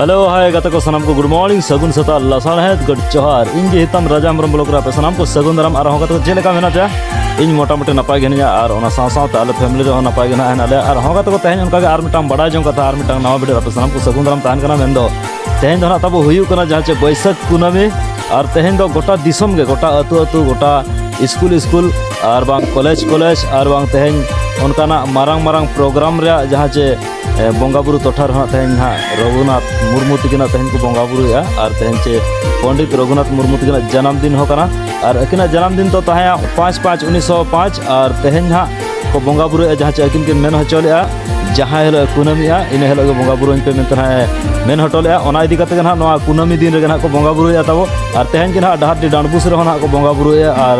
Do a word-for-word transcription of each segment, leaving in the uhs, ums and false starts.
Hello, ᱦᱟᱭ ᱜᱟᱛᱮ ᱠᱚ, ᱥᱟᱱᱟᱢ ᱠᱚ ᱜᱩᱰ ᱢᱚᱨᱱᱤᱝ, ᱥᱟᱹᱜᱩᱱ ᱥᱮᱛᱟᱜ, ᱞᱟᱥᱟᱲᱦᱮᱫ, ᱜᱚᱰ ᱡᱚᱦᱟᱨ᱾ ᱤᱧ ᱜᱮ ᱦᱤᱛᱟᱢ ᱨᱟᱡᱟ ᱦᱮᱢᱵᱨᱚᱢ ᱵᱞᱚᱠ ᱨᱮ ᱟᱯᱮ ᱥᱟᱱᱟᱢ ᱠᱚ ᱥᱟᱹᱜᱩᱱ ᱫᱟᱨᱟᱢ᱾ ᱟᱨ ᱦᱚᱸ ᱜᱟᱛᱮ ᱠᱚ, ᱪᱮᱫ ᱞᱮᱠᱟ ᱢᱮᱱᱟᱜ ᱯᱮᱭᱟ? ᱤᱧ ᱢᱚᱴᱟᱢᱩᱴᱤ ᱱᱟᱯᱟᱭ ᱜᱮ ᱦᱮᱱᱟᱹᱧᱟ, ᱟᱨ ᱚᱱᱟ ᱥᱟᱶ ᱥᱟᱶᱛᱮ ᱟᱞᱮ ᱯᱷᱮᱢᱤᱞᱤ ᱨᱮᱦᱚᱸ ᱱᱟᱯᱟᱭ ᱜᱮ ᱱᱟᱦᱟᱜ ᱦᱮᱱᱟᱜ ᱞᱮᱭᱟ᱾ ᱟᱨ ᱦᱚᱸ ᱜᱟᱛᱮ ᱠᱚ, ᱛᱮᱦᱮᱧ ᱚᱱᱠᱟ ᱜᱮ ᱟᱨ ᱢᱤᱫᱴᱟᱝ ᱵᱟᱰᱟᱭ ᱡᱚᱝ ᱠᱟᱛᱷᱟ, ᱟᱨ ᱢᱤᱫᱴᱟᱝ ᱱᱟᱣᱟ ᱵᱷᱤᱰᱤᱭᱳ ᱨᱮ ᱟᱯᱮ ᱥᱟᱱᱟᱢ ᱠᱚ ᱥᱟᱹᱜᱩᱱ ᱫᱟᱨᱟᱢ ᱛᱟᱦᱮᱱ ᱠᱟᱱᱟ᱾ ᱢᱮᱱᱫᱚ ᱛᱮᱦᱮᱧ ᱫᱚ ᱱᱟᱦᱟᱜ ᱛᱟᱵᱚ ᱦᱩᱭᱩᱜ ᱠᱟᱱᱟ ᱡᱟᱦᱟᱸ ᱪᱮ ᱵᱟᱹᱭᱥᱟᱹᱠᱷ ᱠᱩᱱᱟᱹᱢᱤ, ᱟᱨ ᱛᱮᱦᱮᱧ ᱫᱚ ᱜᱚᱴᱟ ᱫᱤᱥᱚᱢ ᱜᱮ, ᱜᱚᱴᱟ ᱟᱹᱛᱩ ᱟᱹᱛᱩ, ᱜᱚᱴᱟ ᱥᱠᱩᱞ ᱥᱠᱩᱞ, ᱟᱨ ᱵᱟᱝ ᱠᱚᱞᱮᱡᱽ ᱠᱚᱞᱮᱡᱽ, ᱟᱨ ᱵᱟᱝ ᱛᱮᱦᱮᱧ ᱚᱱᱠᱟᱱᱟᱜ ᱢᱟᱨᱟᱝ ᱢᱟᱨᱟᱝ ᱯᱨᱳᱜᱨᱟᱢ ᱨᱮᱭᱟᱜ ᱡᱟᱦᱟᱸ ᱪᱮ ᱮ, ᱵᱚᱸᱜᱟ ᱵᱩᱨᱩ ᱴᱚᱴᱷᱟ ᱨᱮᱦᱚᱸ ᱛᱮᱦᱮᱧ ᱦᱟᱸᱜ ᱨᱚᱜᱷᱩᱱᱟᱛᱷ ᱢᱩᱨᱢᱩ ᱛᱤᱠᱤᱱᱟᱜ ᱛᱮᱦᱮᱧ ᱠᱚ ᱵᱚᱸᱜᱟ ᱵᱩᱨᱩᱭᱮᱫᱼᱟ, ᱟᱨ ᱛᱮᱦᱮᱧ ᱪᱮ ᱯᱚᱱᱰᱤᱛ ᱨᱚᱜᱷᱩᱱᱟᱛᱷ ᱢᱩᱨᱢᱩ ᱛᱤᱠᱤᱱᱟᱜ ᱡᱟᱱᱟᱢ ᱫᱤᱱ ᱦᱚᱸ ᱠᱟᱱᱟ᱾ ᱟᱨ ᱟᱹᱠᱤᱱᱟᱜ ᱡᱟᱱᱟᱢ ᱫᱤᱱ ᱫᱚ ᱛᱟᱦᱮᱸᱭᱟ ᱯᱟᱸᱪ ᱯᱟᱸᱪ ᱩᱱᱤᱥᱥᱚ ᱯᱟᱸᱪ, ᱟᱨ ᱛᱮᱦᱮᱧ ᱦᱟᱸᱜ ᱠᱚ ᱵᱚᱸᱜᱟ ᱵᱩᱨᱩᱭᱮᱫᱼᱟ, ᱡᱟᱦᱟᱸ ᱪᱮ ᱟᱹᱠᱤᱱ ᱠᱤᱱ ᱢᱮᱱ ᱦᱚᱪᱚ ᱞᱮᱫᱼᱟ, ᱡᱟᱦᱟᱸ ᱦᱤᱞᱳᱜ ᱠᱩᱱᱟᱹᱢᱤᱜᱼᱟ, ᱤᱱᱟᱹ ᱦᱤᱞᱳᱜ ᱜᱮ ᱵᱚᱸᱜᱟ ᱵᱩᱨᱩ ᱟᱹᱧ ᱯᱮ ᱢᱮᱱᱛᱮ ᱦᱟᱸᱜ ᱮ ᱢᱮᱱ ᱦᱚᱴᱚ ᱞᱮᱫᱼᱟ᱾ ᱚᱱᱟ ᱤᱫᱤ ᱠᱟᱛᱮ ᱜᱮ ᱦᱟᱸᱜ ᱱᱚᱣᱟ ᱠᱩᱱᱟᱹᱢᱤ ᱫᱤᱱ ᱨᱮᱜᱮ ᱦᱟᱸᱜ ᱠᱚ ᱵᱚᱸᱜᱟ ᱵᱩᱨᱩᱭᱮᱫᱼᱟ ᱛᱟᱵᱚ᱾ ᱟᱨ ᱛᱮᱦᱮᱧ ᱜᱮ ᱦᱟᱸᱜ ᱰᱟᱦᱟᱨᱰᱤ ᱰᱟᱸᱰᱵᱩᱥ ᱨᱮᱦᱚᱸ ᱦᱟᱸᱜ ᱠᱚ ᱵᱚᱸᱜᱟ ᱵᱩᱨᱩᱭᱮᱫᱼᱟ, ᱟᱨ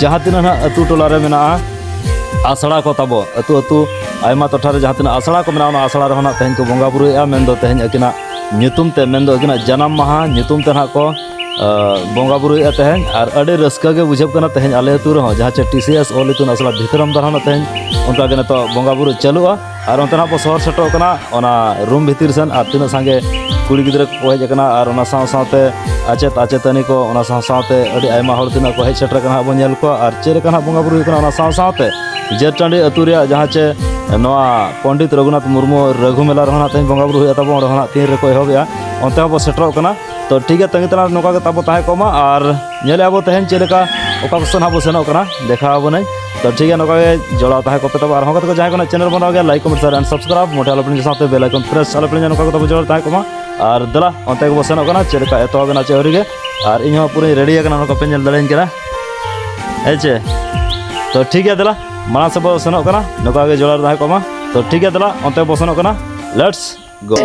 ᱡᱟᱦᱟᱸ ᱛᱤᱱᱟᱹᱜ ᱦᱟᱸᱜ ᱟᱹᱛᱩ ᱴᱚᱞᱟ ᱨᱮ ᱢᱮᱱᱟᱜᱼᱟ, ᱟᱥᱲᱟ ᱠᱚ ᱛᱟᱵᱚ, ᱟᱹᱛᱩ ᱟᱹᱛᱩ ᱟᱭᱢᱟ ᱴᱚᱴᱷᱟ ᱨᱮ ᱡᱟᱦᱟᱸ ᱛᱤᱱᱟᱹᱜ ᱟᱥᱲᱟ ᱠᱚ ᱢᱮᱱᱟᱜᱼᱟ, ᱚᱱᱟ ᱟᱥᱲᱟ ᱨᱮᱦᱚᱸ ᱱᱟᱜ ᱛᱮᱦᱮᱧ ᱠᱚ ᱵᱚᱸᱜᱟ ᱵᱩᱨᱩᱭᱮᱫᱼᱟ᱾ ᱢᱮᱱᱫᱚ ᱛᱮᱦᱮᱧ ᱟᱹᱠᱤᱱᱟᱜ ᱧᱩᱛᱩᱢ ᱛᱮ, ᱢᱮᱱᱫᱚ ᱟᱹᱠᱤᱱᱟᱜ ᱡᱟᱱᱟᱢ ᱢᱟᱦᱟ ᱧᱩᱛᱩᱢ ᱛᱮ ᱱᱟᱜ ᱠᱚ, ᱟ, ᱵᱚᱸᱜᱟ ᱵᱩᱨᱩᱭᱮᱫᱼᱟ ᱛᱮᱦᱮᱧ᱾ ᱟᱨ ᱟᱹᱰᱤ ᱨᱟᱹᱥᱠᱟᱹ ᱜᱮ ᱵᱩᱡᱷᱟᱹᱜ ᱠᱟᱱᱟ ᱛᱮᱦᱮᱧ ᱟᱞᱮ ᱟᱹᱛᱩ ᱨᱮᱦᱚᱸ, ᱡᱟᱦᱟᱸ ᱪᱮ ᱴᱤ ᱥᱤ ᱮᱥ ᱚᱞ ᱤᱛᱩᱱ ᱟᱥᱲᱟ ᱵᱷᱤᱛᱨᱟᱹᱢ ᱫᱟᱨᱦᱟ ᱱᱟᱜ ᱛᱮᱦᱮᱧ ᱚᱱᱠᱟ ᱜᱮ ᱱᱤᱛᱚᱜ ᱵᱚᱸᱜᱟ ᱵᱩᱨᱩ ᱪᱟᱹᱞᱩᱜᱼᱟ᱾ ᱟᱨ ᱚᱱᱛᱮ ᱱᱟᱜ ᱵᱚ ᱥᱚᱦᱚᱨ ᱥᱮᱴᱮᱨᱚᱜ ᱠᱟᱱᱟ ᱚᱱᱟ ᱨᱩᱢ ᱵᱷᱤᱛᱤᱨ ᱥᱮᱱ, ᱟᱨ ᱛᱤᱱᱟᱹᱜ ᱥᱟᱸᱜᱮ ᱠᱩᱲᱤ ᱜᱤᱫᱽᱨᱟᱹ ᱠᱚ ᱦᱮᱡ ᱟᱠᱟᱱᱟ, ᱟᱨ ᱚᱱᱟ ᱥᱟᱶ ᱥᱟᱶᱛᱮ ᱟᱪᱮᱫ ᱟᱪᱮᱛᱟᱹᱱᱤ ᱠᱚ, ᱚᱱᱟ ᱥᱟᱶ ᱥᱟᱶᱛᱮ ᱟᱹᱰᱤ ᱟᱭᱢᱟ ᱦᱚᱲ ᱛᱤᱱᱟᱹᱜ ᱠᱚ ᱦᱮᱡ ᱥᱮᱴᱮᱨ ᱟᱠᱟᱱᱟ ᱦᱟᱸᱜ ᱵᱚᱱ ᱧᱮᱞ ᱠᱚᱣᱟ, ᱟᱨ ᱪᱮᱫ ᱞᱮᱠᱟ ᱱᱟᱜ ᱵᱚᱸᱜᱟ ᱵᱩᱨᱩ ᱦᱩᱭᱩᱜ ᱠᱟᱱᱟ᱾ ᱚᱱᱟ ᱥᱟᱶ ᱥᱟᱶᱛᱮ ᱡᱟᱹᱛ ᱴᱟᱺᱰᱤ ᱟᱹᱛᱩ ᱨᱮᱭᱟᱜ ᱡᱟᱦᱟᱸ ᱪᱮ ᱱᱚᱣᱟ ᱯᱚᱱᱰᱤᱛ ᱨᱚᱜᱷᱩᱱᱟᱛᱷ ᱢᱩᱨᱢᱩ ᱨᱟᱹᱜᱷᱩ ᱢᱮᱞᱟ ᱨᱮᱦᱚᱸ ᱱᱟᱜ ᱛᱮᱦᱮᱧ ᱵᱚᱸᱜᱟ ᱵᱩᱨᱩ ᱦᱩᱭᱩᱜᱼᱟ ᱛᱟᱵᱚᱱ, ᱚᱸᱰᱮ ᱦᱚᱸ ᱱᱟᱜ ᱛᱤᱱ ᱨᱮᱠᱚ ᱮᱦᱚᱵᱮᱜᱼᱟ, ᱚᱱᱛᱮ ᱦᱚᱸ ᱵᱚ ᱥᱮᱴᱮᱨᱚᱜ ᱠᱟᱱᱟ᱾ ᱛᱚ ᱴᱷᱤᱠ ᱜᱮᱭᱟ, ᱛᱟᱺᱜᱤ ᱛᱟᱲᱟᱜ ᱱᱚᱝᱠᱟ ᱜᱮ ᱛᱟᱵᱚ ᱛᱟᱦᱮᱸ ᱠᱚᱜ ᱢᱟ, ᱟᱨ ᱧᱮᱞᱮᱜᱼᱟ ᱵᱚ ᱛᱮᱦᱮᱧ ᱪᱮᱫ ᱞᱮᱠᱟ, ᱚᱠᱟ ᱠᱚ ᱥᱮᱱ ᱦᱟᱸᱜ ᱵᱚ ᱥᱮᱱᱚᱜ ᱠᱟᱱᱟ, ᱫᱮᱠᱷᱟᱣ ᱟᱵᱚᱱᱟᱹᱧ᱾ ᱛᱚ ᱴᱷᱤᱠ ᱜᱮᱭᱟ, ᱱᱚᱝᱠᱟ ᱜᱮ ᱡᱚᱲᱟᱣ ᱛᱟᱦᱮᱸ ᱠᱚᱜ ᱯᱮ ᱛᱟᱵᱚ᱾ ᱟᱨ ᱦᱚᱸ ᱠᱟᱛᱮ ᱠᱚ ᱡᱟᱦᱟᱸᱭ ᱠᱚ ᱱᱟᱜ ᱪᱮᱱᱮᱞ ᱵᱚᱱ ᱱᱟᱣᱟ ᱜᱮᱭᱟ, like, comment, share and subscribe ᱢᱚᱴᱷᱮ ᱟᱞᱚ ᱯᱮ ᱦᱤᱲᱤᱧᱟ, ᱥᱟᱶᱛᱮ ᱵᱮᱞ ᱟᱭᱠᱚᱱ ᱯᱨᱮᱥ ᱟᱞᱚ ᱯᱮ ᱦᱤᱲᱤᱧᱟ᱾ ᱱᱚᱝᱠᱟ ᱜᱮ ᱛᱟᱵᱚ ᱡᱚᱲᱟᱣ ᱛᱟᱦᱮᱸ ᱠᱚᱜ ᱢᱟ᱾ ᱟᱨ ᱫᱮᱞᱟ, ᱚᱱᱛᱮ ᱜᱮᱵᱚ ᱥᱮᱱᱚᱜ ᱠᱟᱱᱟ, ᱪᱮᱫ ᱞᱮᱠᱟ ᱮᱛᱚᱦᱚᱵ ᱮᱱᱟ ᱪᱮ ᱟᱹᱣᱨᱤ ᱜᱮ᱾ ᱟᱨ ᱤᱧ ᱦᱚᱸ ᱯᱩᱨᱟᱹᱧ ᱨᱮᱰᱤ ᱟᱠᱟᱱᱟ, ᱱᱚᱝᱠᱟ ᱯᱮ ᱧᱮᱞ ᱫᱟᱲᱮᱭᱟᱹᱧ ᱠᱟᱱᱟ᱾ ᱦᱮᱸ ᱪᱮ? ᱛᱚ ᱴᱷᱤᱠ ᱜᱮᱭᱟ, ᱫᱮᱞᱟ, ᱢᱟᱲᱟᱝ ᱥᱮᱫ ᱵᱚ ᱥᱮᱱᱚᱜ ᱠᱟᱱᱟ, ᱱᱚᱝᱠᱟ ᱜᱮ ᱡᱚᱲᱟᱣ ᱨᱮ ᱛᱟᱦᱮᱸ ᱠᱚᱜ ᱢᱟ᱾ ᱛᱚ ᱴᱷᱤᱠ ᱜᱮᱭᱟ, ᱫᱮᱞᱟ, ᱚᱱᱛᱮ ᱵᱚ ᱥᱮᱱᱚᱜ ᱠᱟᱱᱟ᱾ Let's go.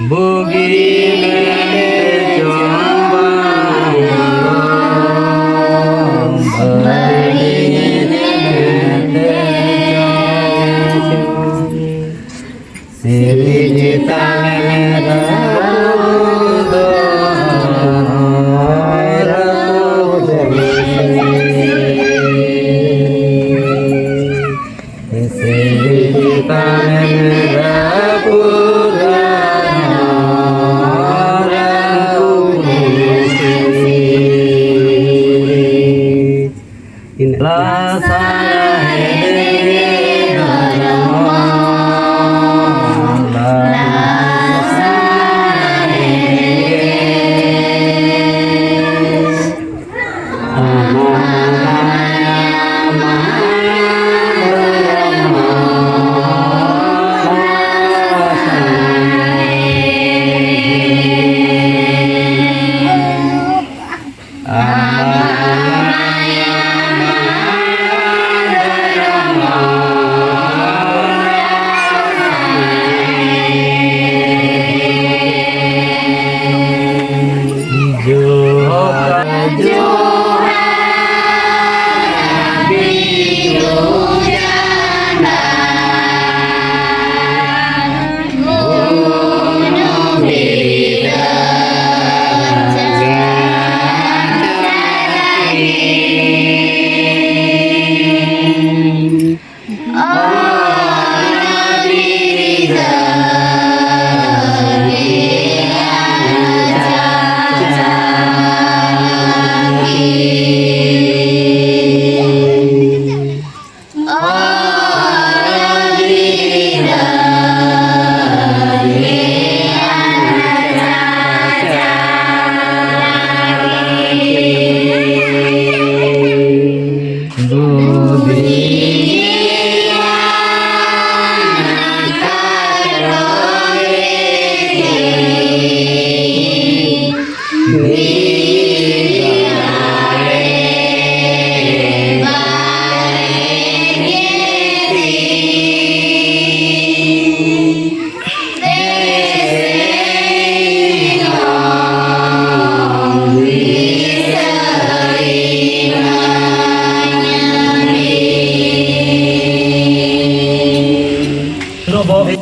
ᱵᱩᱜᱤ ᱢᱮᱱᱛᱮ ᱪᱚᱝ ᱵᱟᱝ ᱫᱚ, ᱵᱟᱹᱲᱤᱡ ᱢᱮᱱᱛᱮ ᱪᱚᱝ᱾ ᱥᱤᱨᱡᱤᱛᱟᱱ ᱨᱟᱹᱯᱩᱫ ᱫᱚ ᱨᱟᱹᱯᱩᱫ ᱢᱮᱥᱮ᱾ ᱥᱤᱨᱡᱤᱛᱟᱱ ᱨᱟᱹᱯᱩᱫ ᱫᱚ ᱨᱟᱹᱯᱩᱫ ᱢᱮᱥᱮ᱾ ᱞᱟᱥᱟᱲᱦᱮᱫ ᱜᱮ ᱫᱷᱚᱨᱢᱚ, ᱞᱟᱥᱟᱲᱦᱮᱫ ᱜᱮ ᱟᱢᱟᱜ ᱢᱟᱭᱟ, ᱢᱟᱭᱟ ᱫᱷᱚᱨᱢᱚ, ᱞᱟᱥᱟᱲᱦᱮᱫ ᱜᱮ᱾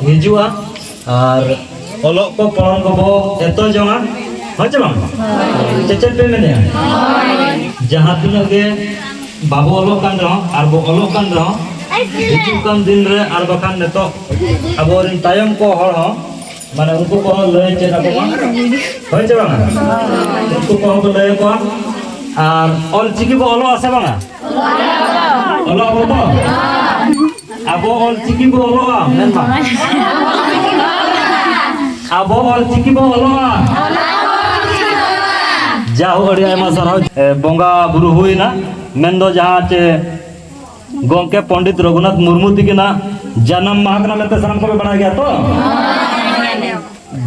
ᱦᱤᱡᱩᱜᱼᱟ ᱟᱨ ᱚᱞᱚᱜ ᱠᱚ ᱯᱚᱲᱦᱚᱱ ᱠᱚᱵᱚ ᱮᱛᱚ ᱡᱚᱝᱟ, ᱦᱳᱭ ᱪᱮ ᱵᱟᱝ? ᱪᱮᱫ ᱪᱮᱫ ᱯᱮ ᱢᱮᱱᱮᱜᱼᱟ? ᱡᱟᱦᱟᱸ ᱛᱤᱱᱟᱹᱜ ᱜᱮ ᱵᱟᱵᱚ ᱚᱞᱚᱜ ᱠᱟᱱ ᱨᱮᱦᱚᱸ ᱟᱨ ᱵᱚ ᱚᱞᱚᱜ ᱠᱟᱱ ᱨᱮᱦᱚᱸ, ᱦᱤᱡᱩᱜ ᱠᱟᱱ ᱫᱤᱱ ᱨᱮ ᱟᱨ ᱵᱟᱠᱷᱟᱱ ᱱᱤᱛᱚᱜ ᱟᱵᱚᱨᱮᱱ ᱛᱟᱭᱚᱢ ᱠᱚ ᱦᱚᱲ ᱦᱚᱸ, ᱢᱟᱱᱮ, ᱩᱱᱠᱩ ᱠᱚᱦᱚᱸ ᱞᱟᱹᱭ ᱪᱮᱫ ᱟᱠᱚ ᱢᱟ, ᱦᱳᱭ ᱪᱮ ᱵᱟᱝᱟ? ᱩᱱᱠᱩ ᱠᱚᱦᱚᱸ ᱠᱚ ᱞᱟᱹᱭ ᱟᱠᱚᱣᱟ᱾ ᱟᱨ ᱚᱞ ᱪᱤᱠᱤ ᱵᱚ ᱚᱞᱚᱜᱼᱟ ᱥᱮ ᱵᱟᱝᱟ? ᱚᱞᱚᱜ ᱟᱵᱚ ᱛᱚ? ᱟᱵᱚ ᱚᱞ ᱪᱤᱠᱤ ᱵᱚ ᱚᱞᱚᱜᱼᱟ, ᱢᱮᱱᱢᱟ᱾ ᱟᱵᱚ ᱚᱞ ᱪᱤᱠᱤ ᱵᱚ ᱚᱞᱚᱜᱼᱟ᱾ ᱡᱟᱦᱳ, ᱟᱹᱰᱤ ᱟᱭᱢᱟ ᱥᱟᱨᱦᱟᱣ᱾ ᱮ, ᱵᱚᱸᱜᱟ ᱵᱩᱨᱩ ᱦᱩᱭᱱᱟ, ᱢᱮᱱᱫᱚ ᱡᱟᱦᱟᱸ ᱪᱮ ᱜᱚᱢᱠᱮ ᱯᱚᱱᱰᱤᱛ ᱨᱚᱜᱷᱩᱱᱟᱛᱷ ᱢᱩᱨᱢᱩ ᱛᱤᱠᱤᱱᱟᱜ ᱡᱟᱱᱟᱢ ᱢᱟᱦᱟ ᱠᱟᱱᱟ ᱢᱮᱱᱛᱮ ᱥᱟᱱᱟᱢ ᱠᱚᱯᱮ ᱵᱟᱲᱟᱭ ᱜᱮᱭᱟ ᱛᱚ?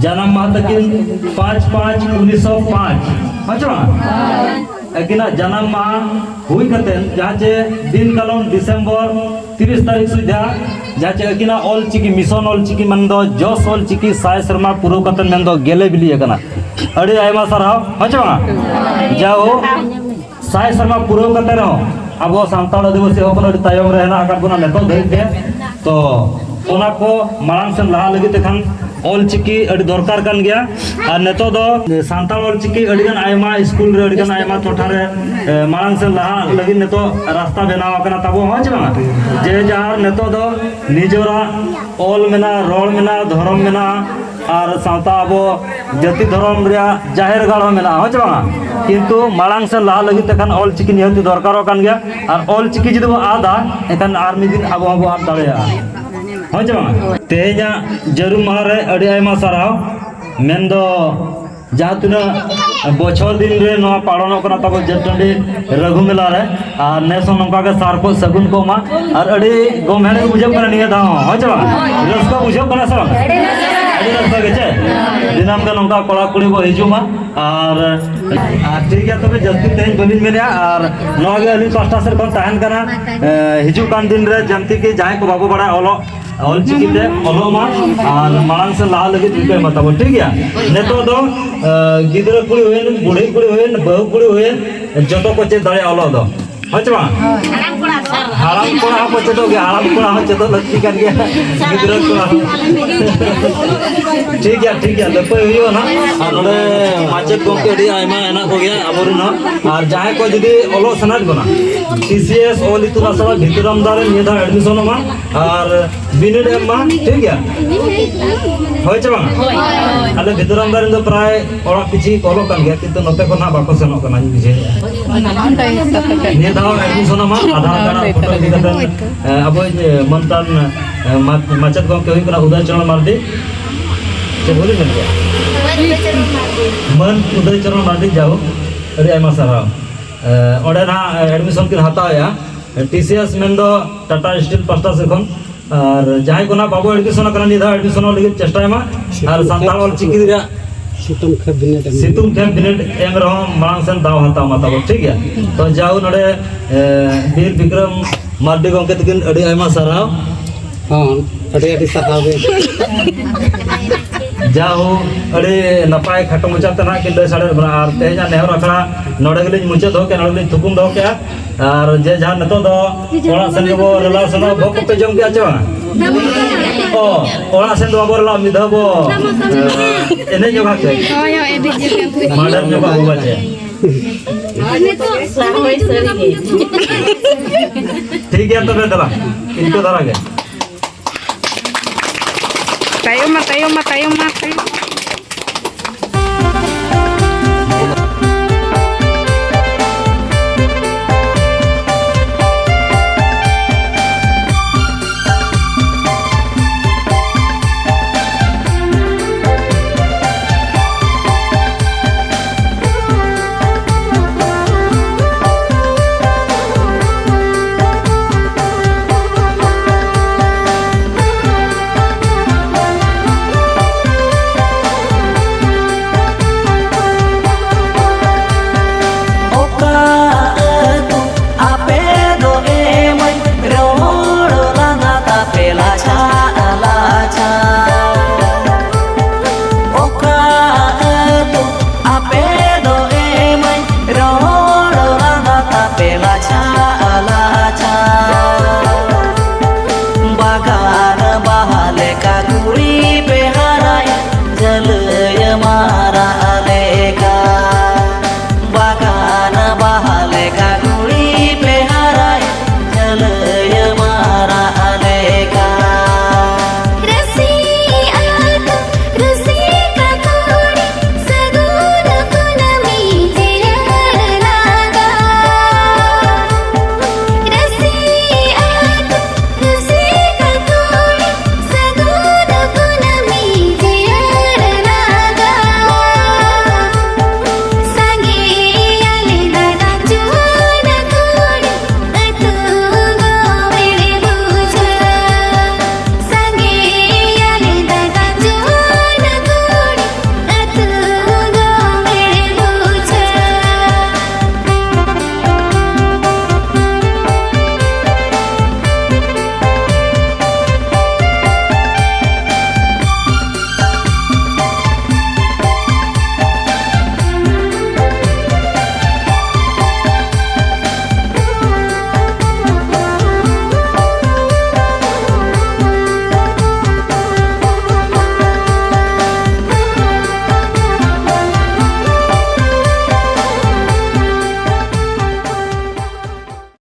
ᱡᱟᱱᱟᱢ ᱢᱟᱦᱟ ᱛᱟᱹᱠᱤᱱ ᱯᱟᱸᱪ ᱯᱟᱸᱪ ᱩᱱᱤᱥᱥᱚ ᱯᱟᱸᱪ, ᱦᱮᱸ ᱪᱮ ᱵᱟᱝ? ᱟᱹᱠᱤᱱᱟᱜ ᱡᱟᱱᱟᱢ ᱢᱟᱦᱟ ᱦᱩᱭ ᱠᱟᱛᱮ ᱡᱟᱦᱟᱸ ᱪᱮ ᱫᱤᱱ ᱠᱟᱞᱚᱢ ᱰᱤᱥᱮᱢᱵᱚᱨ ᱛᱤᱨᱤᱥ ᱛᱟᱹᱨᱤᱠᱷ ᱥᱩᱡᱷᱟ ᱡᱟᱦᱟᱸ ᱪᱮ ᱟᱹᱠᱤᱱᱟᱜ ᱚᱞ ᱪᱤᱠᱤ, ᱢᱤᱥᱚᱱ ᱚᱞ ᱪᱤᱠᱤ ᱢᱮᱱᱫᱚ ᱡᱚᱥ ᱚᱞ ᱪᱤᱠᱤ ᱥᱟᱭ ᱥᱮᱨᱢᱟ ᱯᱩᱨᱟᱹᱣ ᱠᱟᱛᱮ ᱢᱮᱱᱫᱚ ᱜᱮᱞᱮ ᱵᱤᱞᱤ ᱟᱠᱟᱱᱟ᱾ ᱟᱹᱰᱤ ᱟᱭᱢᱟ ᱥᱟᱨᱦᱟᱣ, ᱦᱮᱸ ᱪᱮ ᱵᱟᱝ? ᱡᱟᱭᱦᱳᱠ, ᱥᱟᱭ ᱥᱮᱨᱢᱟ ᱯᱩᱨᱟᱹᱣ ᱠᱟᱛᱮ ᱨᱮᱦᱚᱸ ᱟᱵᱚ ᱥᱟᱱᱛᱟᱲ ᱟᱹᱫᱤᱵᱟᱹᱥᱤ ᱦᱚᱯᱚᱱ ᱟᱹᱰᱤ ᱛᱟᱭᱚᱢ ᱨᱮ ᱦᱮᱱᱟᱜ ᱟᱠᱟᱫ ᱵᱚᱱᱟ ᱱᱤᱛᱚᱜ ᱫᱷᱟᱹᱨᱤᱡ ᱛᱮ᱾ ᱛᱚ ᱚᱱᱟ ᱠᱚ ᱢᱟᱲᱟᱝ ᱥᱮᱱ ᱞᱟᱦᱟ ᱞᱟᱹᱜᱤᱫ ᱛᱮᱠᱷᱟᱱ ᱚᱞ ᱪᱤᱠᱤ ᱟᱹᱰᱤ ᱫᱚᱨᱠᱟᱨ ᱠᱟᱱ ᱜᱮᱭᱟ᱾ ᱟᱨ ᱱᱤᱛᱚᱜ ᱫᱚ ᱥᱟᱱᱛᱟᱲ ᱚᱞ ᱪᱤᱠᱤ ᱟᱹᱰᱤ ᱜᱟᱱ ᱟᱭᱢᱟ ᱥᱠᱩᱞ ᱨᱮ, ᱟᱹᱰᱤ ᱜᱟᱱ ᱟᱭᱢᱟ ᱴᱚᱴᱷᱟ ᱨᱮ, ᱮ, ᱢᱟᱲᱟᱝ ᱥᱮᱱ ᱞᱟᱦᱟ ᱞᱟᱹᱜᱤᱫ ᱱᱤᱛᱚᱜ ᱨᱟᱥᱛᱟ ᱵᱮᱱᱟᱣ ᱟᱠᱟᱱᱟ ᱛᱟᱵᱚ, ᱦᱚᱸ ᱪᱮ ᱵᱟᱝᱟ? ᱡᱮ ᱡᱟᱦᱟᱨ ᱱᱤᱛᱚᱜ ᱫᱚ ᱱᱤᱡᱚᱨᱟᱜ ᱚᱞ ᱢᱮᱱᱟᱜᱼᱟ, ᱨᱚᱲ ᱢᱮᱱᱟᱜᱼᱟ, ᱫᱷᱚᱨᱚᱢ ᱢᱮᱱᱟᱜᱼᱟ, ᱟᱨ ᱥᱟᱶᱛᱟ ᱟᱵᱚ ᱡᱟᱹᱛᱤ ᱫᱷᱚᱨᱚᱢ ᱨᱮᱭᱟᱜ ᱡᱟᱦᱮᱨ ᱜᱟᱲ ᱦᱚᱸ ᱢᱮᱱᱟᱜᱼᱟ, ᱦᱳᱭ ᱪᱮ ᱵᱟᱝᱟ? ᱠᱤᱱᱛᱩ ᱢᱟᱲᱟᱝ ᱥᱮᱱ ᱞᱟᱦᱟ ᱞᱟᱹᱜᱤᱫ ᱛᱮᱠᱷᱟᱱ ᱚᱞ ᱪᱤᱠᱤ ᱱᱤᱦᱟᱹᱛ ᱫᱚᱨᱠᱟᱨᱚᱜ ᱠᱟᱱ ᱜᱮᱭᱟ, ᱟᱨ ᱚᱞ ᱪᱤᱠᱤ ᱡᱩᱫᱤ ᱵᱚᱱ ᱟᱫᱟ, ᱮᱱᱠᱷᱟᱱ ᱟᱨ ᱢᱤᱫ ᱫᱤᱱ ᱟᱵᱚ ᱦᱚᱸᱵᱚᱱ ᱟᱫ ᱫᱟᱲᱮᱭᱟᱜᱼᱟ, ᱦᱳᱭ ᱪᱮ ᱵᱟᱝᱟ? ᱛᱮᱦᱮᱧᱟᱜ ᱡᱟᱹᱨᱩᱢ ᱢᱟᱦᱟ ᱨᱮ ᱟᱹᱰᱤ ᱟᱭᱢᱟ ᱥᱟᱨᱦᱟᱣ, ᱢᱮᱱᱫᱚ ᱡᱟᱦᱟᱸ ᱛᱤᱱᱟᱹᱜ ᱵᱚᱪᱷᱚᱨ ᱫᱤᱱ ᱨᱮ ᱱᱚᱣᱟ ᱯᱟᱞᱚᱱᱚᱜ ᱠᱟᱱᱟ ᱛᱟᱵᱚ ᱡᱟᱹᱛ ᱴᱟᱺᱰᱤ ᱨᱟᱹᱜᱷᱩ ᱢᱮᱞᱟ ᱨᱮ, ᱟᱨ ᱱᱮᱥ ᱦᱚᱸ ᱱᱚᱝᱠᱟ ᱜᱮ ᱥᱟᱨ ᱠᱚ ᱥᱟᱹᱜᱩᱱ ᱠᱚᱜ ᱢᱟ᱾ ᱟᱨ ᱟᱹᱰᱤ ᱜᱚᱢᱦᱮᱲ ᱜᱮ ᱵᱩᱡᱷᱟᱹᱜ ᱠᱟᱱᱟ ᱱᱤᱭᱟᱹ ᱫᱷᱟᱣ ᱦᱚᱸ, ᱦᱳᱭ ᱥᱮ ᱵᱟᱝ? ᱨᱟᱹᱥᱠᱟᱹ ᱵᱩᱡᱷᱟᱹᱜ ᱠᱟᱱᱟ ᱥᱮ ᱵᱟᱝ? ᱟᱹᱰᱤ ᱨᱟᱹᱥᱠᱟᱹ ᱜᱮ ᱪᱮ? ᱫᱤᱱᱟᱹᱢ ᱜᱮ ᱱᱚᱝᱠᱟ ᱠᱚᱲᱟ ᱠᱩᱲᱤ ᱵᱚ ᱦᱤᱡᱩᱜ ᱢᱟ᱾ ᱟᱨ, ᱟᱨ ᱴᱷᱤᱠ ᱜᱮᱭᱟ, ᱛᱚᱵᱮ ᱡᱟᱹᱥᱛᱤ ᱛᱮᱦᱮᱧ ᱵᱟᱹᱞᱤᱧ ᱢᱮᱱᱮᱫᱼᱟ, ᱟᱨ ᱱᱚᱣᱟ ᱜᱮ ᱟᱹᱞᱤᱧ ᱯᱟᱥᱴᱟ ᱥᱮᱫ ᱠᱷᱚᱱ ᱛᱟᱦᱮᱱ ᱠᱟᱱᱟ᱾ ᱮ, ᱦᱤᱡᱩᱜ ᱠᱟᱱ ᱫᱤᱱ ᱨᱮ ᱡᱟᱹᱱᱛᱤ ᱠᱤ ᱡᱟᱦᱟᱸᱭ ᱠᱚ ᱵᱟᱵᱚ ᱵᱟᱲᱟᱭᱟ ᱚᱞᱚᱜ, ᱚᱞ ᱪᱤᱠᱤ ᱛᱮ ᱚᱞᱚᱜ ᱢᱟ ᱟᱨ ᱢᱟᱲᱟᱝ ᱥᱮᱫ ᱞᱟᱦᱟ ᱞᱟᱹᱜᱤᱫ ᱨᱤᱠᱟᱹᱭ ᱢᱟ ᱛᱟᱵᱚ, ᱴᱷᱤᱠ ᱜᱮᱭᱟ? ᱱᱤᱛᱚᱜ ᱫᱚ, ᱮ, ᱜᱤᱫᱽᱨᱟᱹ ᱠᱩᱲᱤ ᱦᱩᱭᱮᱱ, ᱵᱩᱲᱦᱤ ᱠᱩᱲᱤ ᱦᱩᱭᱮᱱ, ᱵᱟᱹᱦᱩ ᱠᱩᱲᱤ ᱦᱩᱭᱮᱱ, ᱡᱚᱛᱚ ᱠᱚ ᱪᱮᱫ ᱫᱟᱲᱮᱭᱟᱜᱼᱟ ᱚᱞᱚᱜ ᱫᱚ, ᱦᱳᱭ ᱥᱮ ᱵᱟᱝ? ᱦᱟᱲᱟᱢ ᱠᱚᱲᱟ ᱦᱚᱸᱠᱚ ᱪᱮᱫᱚᱜ ᱜᱮᱭᱟ, ᱦᱟᱲᱟᱢ ᱠᱚᱲᱟ ᱦᱚᱸ ᱪᱮᱫᱚᱜ ᱞᱟᱹᱠᱛᱤ ᱠᱟᱱ ᱜᱮᱭᱟ᱾ ᱜᱤᱫᱽᱨᱟᱹ ᱠᱚᱲᱟ ᱦᱚᱸ᱾ ᱴᱷᱤᱠ ᱜᱮᱭᱟ, ᱴᱷᱤᱠ ᱜᱮᱭᱟ, ᱞᱟᱹᱯᱟᱹᱭ ᱦᱩᱭᱩᱜᱼᱟ ᱱᱟᱦᱟᱜ᱾ ᱟᱨ ᱱᱚᱰᱮ ᱢᱟᱪᱮᱫ ᱜᱚᱢᱠᱮ ᱟᱹᱰᱤ ᱟᱭᱢᱟ ᱦᱮᱱᱟᱜ ᱠᱚᱜᱮᱭᱟ ᱟᱵᱚᱨᱮᱱ ᱦᱚᱸ᱾ ᱟᱨ ᱡᱟᱦᱟᱸᱭ ᱠᱚ ᱡᱩᱫᱤ ᱚᱞᱚᱜ ᱥᱟᱱᱟᱭᱮᱫ ᱵᱚᱱᱟ, ᱴᱤ ᱥᱤ ᱮᱥ ᱚᱞ ᱤᱛᱩᱱ ᱟᱥᱲᱟ ᱵᱷᱤᱛᱨᱟᱢᱫᱟ ᱨᱮ ᱱᱤᱭᱟᱹ ᱫᱷᱟᱣ ᱮᱰᱢᱤᱥᱚᱱᱚᱜ ᱢᱟ᱾ ᱟᱨ ᱵᱤᱱᱤᱰ ᱮᱢ ᱢᱟ, ᱴᱷᱤᱠ ᱜᱮᱭᱟ? ᱦᱳᱭ ᱪᱮ ᱵᱟᱝᱟ? ᱟᱞᱮ ᱵᱷᱤᱛᱨᱟᱢᱫᱟ ᱨᱮᱱ ᱫᱚ ᱯᱨᱟᱭ ᱚᱲᱟᱜ ᱯᱤᱪᱷᱤ ᱠᱚ ᱚᱞᱚᱜ ᱠᱟᱱ ᱜᱮᱭᱟ, ᱠᱤᱱᱛᱩ ᱱᱚᱛᱮ ᱠᱷᱚᱱ ᱦᱟᱸᱜ ᱵᱟᱠᱚ ᱥᱮᱱᱚᱜ ᱠᱟᱱᱟ, ᱤᱧ ᱵᱩᱡᱷᱟᱹᱣᱮᱫᱼᱟ᱾ ᱱᱤᱭᱟᱹ ᱫᱷᱟᱣ ᱮᱰᱢᱤᱥᱚᱱᱚᱜ ᱢᱟ, ᱟᱫᱷᱟᱨ ᱠᱟᱨᱰ ᱟᱨ ᱯᱷᱳᱴᱳ ᱤᱫᱤ ᱠᱟᱛᱮ, ᱮ, ᱟᱵᱚᱭᱤᱡ, ᱮ, ᱢᱟᱹᱱ ᱛᱟᱱ, ᱮ, ᱢᱟ-, ᱢᱟᱪᱮᱫ ᱜᱚᱢᱠᱮ ᱦᱩᱭᱩᱜ ᱠᱟᱱᱟ ᱩᱫᱚᱭ ᱪᱚᱨᱚᱬ ᱢᱟᱨᱰᱤ᱾ ᱪᱮᱫ ᱵᱷᱩᱞᱤᱧ ᱢᱮᱱ ᱠᱮᱫᱟ? ᱢᱟᱹᱱ ᱩᱫᱚᱭ ᱪᱚᱨᱚᱬ ᱢᱟᱨᱰᱤ, ᱡᱟᱭᱦᱳᱠ, ᱟᱹᱰᱤ ᱟᱭᱢᱟ ᱥᱟᱨᱦᱟᱣ᱾ ᱮ, ᱚᱸᱰᱮ ᱱᱟᱦᱟᱜ ᱮᱰᱢᱤᱥᱚᱱ ᱠᱤᱱ ᱦᱟᱛᱟᱣᱮᱫᱼᱟ᱾ ᱴᱤ ᱥᱤ ᱮᱥ ᱢᱮᱱᱫᱚ ᱴᱟᱴᱟ ᱥᱴᱤᱞ ᱯᱟᱥᱴᱟ ᱥᱮᱫ ᱠᱷᱚᱱ᱾ ᱟᱨ ᱡᱟᱦᱟᱸᱭ ᱠᱚ ᱱᱟᱦᱟᱜ ᱵᱟᱵᱚ ᱮᱰᱢᱤᱥᱚᱱ ᱟᱠᱟᱱᱟ, ᱱᱤᱭᱟᱹ ᱫᱷᱟᱣ ᱮᱰᱢᱤᱥᱚᱱᱚᱜ ᱞᱟᱹᱜᱤᱫ ᱪᱮᱥᱴᱟᱭ ᱢᱟ᱾ ᱟᱨ ᱥᱟᱱᱛᱟᱲ ᱚᱞ ᱪᱤᱠᱤ ᱨᱮᱭᱟᱜ ᱥᱤᱛᱩᱝ ᱠᱷᱮᱯ ᱵᱤᱱᱤᱰ ᱮᱢ᱾ ᱥᱤᱛᱩᱝ ᱠᱷᱮᱯ ᱵᱤᱱᱤᱰ ᱮᱢ ᱨᱮᱦᱚᱸ ᱢᱟᱲᱟᱝ ᱥᱮᱱ ᱫᱟᱣ ᱦᱟᱛᱟᱣ ᱢᱟ ᱛᱟᱵᱚ, ᱴᱷᱤᱠ ᱜᱮᱭᱟ? ᱛᱚ ᱡᱟᱣ ᱱᱚᱰᱮ, ᱮ, ᱵᱤᱨ ᱵᱤᱠᱨᱚᱢ ᱢᱟᱨᱰᱤ ᱜᱚᱢᱠᱮ ᱛᱟᱹᱠᱤᱱ ᱟᱹᱰᱤ ᱟᱭᱢᱟ ᱥᱟᱨᱦᱟᱣ᱾ ᱦᱚᱸ, ᱟᱹᱰᱤ ᱟᱹᱰᱤ ᱥᱟᱨᱦᱟᱣ ᱜᱮ᱾ ᱡᱟᱦᱳ, ᱟᱹᱰᱤ ᱱᱟᱯᱟᱭ ᱠᱷᱟᱴᱚ ᱢᱟᱪᱷᱟ ᱛᱮ ᱱᱟᱦᱟᱜ ᱠᱤᱱ ᱞᱟᱹᱭ ᱥᱟᱰᱮᱭᱟᱫ ᱵᱚᱱᱟ᱾ ᱟᱨ ᱛᱮᱦᱮᱧᱟᱜ ᱱᱮᱦᱚᱨ ᱟᱠᱷᱲᱟ ᱱᱚᱰᱮ ᱜᱮᱞᱤᱧ ᱢᱩᱪᱟᱹᱫ ᱫᱚᱦᱚ ᱠᱮᱫᱼᱟ, ᱱᱚᱰᱮ ᱜᱮᱞᱤᱧ ᱛᱷᱩᱠᱩᱢ ᱫᱚᱦᱚ ᱠᱮᱫᱼᱟ᱾ ᱟᱨ ᱡᱮ ᱡᱟᱦᱟᱸ ᱱᱤᱛᱚᱜ ᱫᱚ ᱚᱲᱟᱜ ᱥᱮᱱ ᱜᱮᱵᱚ ᱨᱮᱞᱟ ᱥᱮᱱᱚᱜ, ᱵᱷᱚᱜᱽ ᱠᱚᱯᱮ ᱡᱚᱢ ᱠᱮᱫᱼᱟ ᱪᱮ ᱵᱟᱝ? ᱚ, ᱚᱲᱟᱜ ᱥᱮᱱ ᱫᱚ ᱵᱟᱵᱚ ᱨᱮᱞᱟ, ᱢᱤᱫ ᱫᱷᱟᱣ ᱵᱚ, ᱮ, ᱮᱱᱮᱡ ᱧᱚᱜᱟ ᱠᱟᱹᱡ᱾ ᱦᱳᱭ, ᱦᱳᱭ, ᱮᱱᱮᱡ ᱜᱮ᱾ ᱢᱟᱰᱮᱨ ᱧᱚᱜᱟ ᱵᱚ ᱯᱟᱪᱮ᱾ ᱱᱤᱛᱚᱜ ᱥᱟᱦᱚᱭ ᱥᱟᱹᱨᱤ ᱜᱮ᱾ ᱴᱷᱤᱠ ᱜᱮᱭᱟ ᱛᱚᱵᱮ, ᱫᱮᱞᱟ, ᱤᱱᱠᱟᱹ ᱫᱷᱟᱨᱟ ᱜᱮ᱾ ᱛᱟᱭᱚᱢ ᱢᱟ, ᱛᱟᱭᱚᱢ ᱢᱟ, ᱛᱟᱭᱚᱢ ᱢᱟ, ᱛᱟᱭᱚᱢ ᱢᱟ᱾